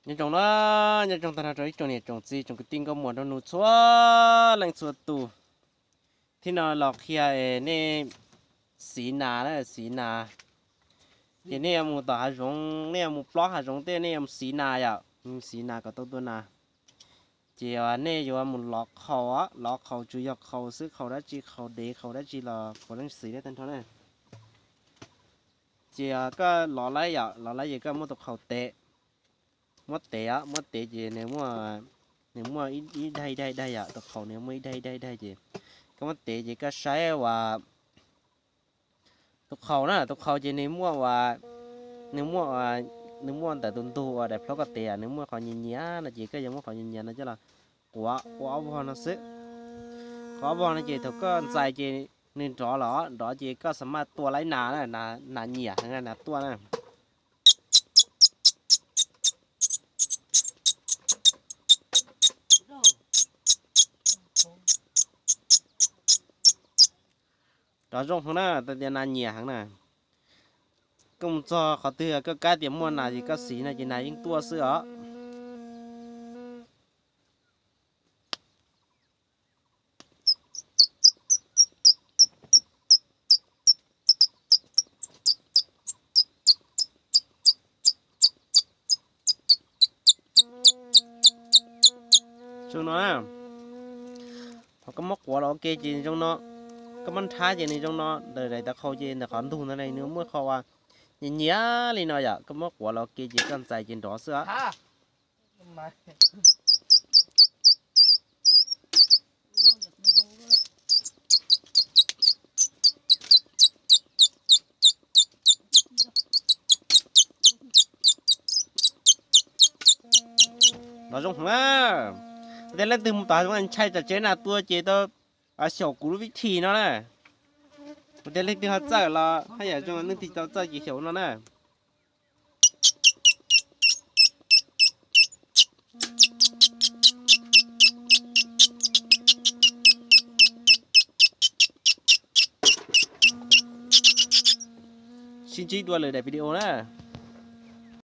Nyob zoo na, nyob zoo tag nrho rau ib tsoom niam tsoom txiv tsoom kwv tij nkauj muam nraug nus txhua leej txhua tus. Thiab no los qhia es nej siv nas na, siv nas. Ces nej yuav mus tom hav zoov, nej yuav mus plob hav zoov tej nej yuav mus siv nas yom, mus siv nas kom tau tua nas. Ces nej yuav mus lov qhaus, lov qhaus tsuas yog qhaus xwb, qhaus dab tsi, qhaus dev, qhaus dab tsi los qhaus leej siv tag nrho na. Ces koj lov lawm yom, lov lawm ces koj muab tus qhaus tev, muab tev, muab tev ces nws muaj ib daig ib daig ib daig yom, tus qhaus nws muaj ib daig ib daig ib daig ces koj muab tev ces koj saib uas tus qhaus na, tus qhaus ces nws muaj uas, nws muaj, nws muaj ntawm tus ntug uas daim plhaub koj tev nws muaj qhov nyias nyias no ces koj yuav muab qhov nyias nyias no coj los quav, quav ob vog no xwb. Quav ob vog no ces thaum koj ntxais ces nws nrov los nrov ces koj xam maj tua laib nas, nas nyiam heev nas tuaj na. Nrov zoo heev na, tias nas nyiam heev na. Koj mus txog qhov twg koj kab tias muaj nas ces koj siv no ces nas yeej tuaj xwb os. Zoo no, thaum koj muab quav los ua ke ces nws zoo no, koj muab nrhab ces nws zoo no, ntawm daim tawv qhaus ces ntawm qhov ntug ntawd ne nws muaj qhov uas nyias nyias li no yom, koj muab quav los ua ke ces koj ntxais ces nrov xwb. Nrov zoo heev na. Tias leej twg mus tom hav zoov ntshai tsam tsev nas tua ces tau xyaum kuv lub vib thim no na. Tias leej twg ho txawj los haj yam zoo, leej twg tau txawj ces xyaum no na. Sib ntsib dua lwm daim video na.